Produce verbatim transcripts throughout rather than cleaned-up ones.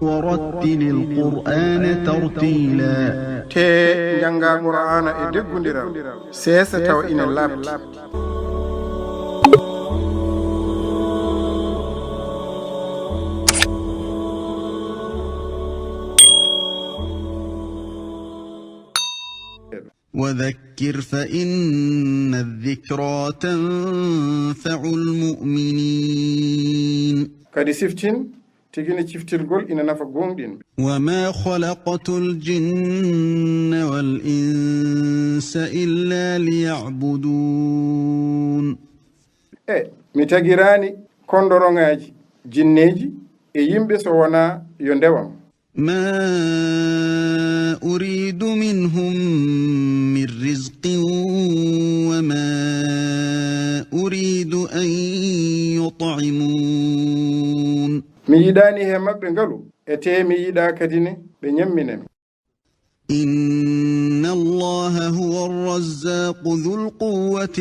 ورتل القرآن ترتيلا. Tee njanngaa Qur'aana e deggundiral, seesa tawa ina laaɓti. وذكر فإن الذكرى تنفع المؤمنين. Kadi siftin, tigi ne ciftirgol ina nafa gooŋɗinɓe. وما خلقت الجن والإنس إلا ليعبدون. E mi tagiraani kondoroŋaaji, jinneeji e yimɓe so wonaa yo ndewam. ما أريد منهم من رزق وما أريد أن يطعمون. Mi yiɗaani he maɓɓe ngalu, e tee mi yiɗaa kadi ne ɓe ñammina mi. إن الله هو الرزاق ذو القوة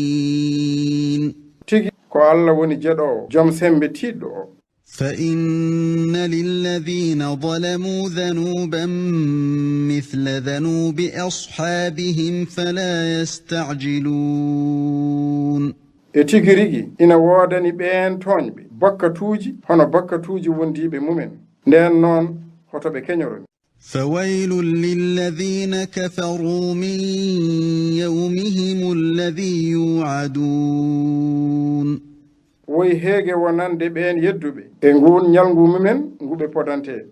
المتين. Tigi ko Allah woni jeɗoowo, jom semmbe tiiɗɗo o. فإن للذين ظلموا ذنوبا مثل ذنوب أصحابهم فلا يستعجلون. E tigi rigi ina woodani ɓeen tooñɓe bakkatuuji hono bakkatuuji wondiiɓe mumen. Ndeen noon, hoto ɓe keñoro mi. فويل للذين كفروا من يومهم الذي يوعدون. Woy heege wonande ɓeen yedduɓe e nguun ñalngu mumen ngu ɓe podantee.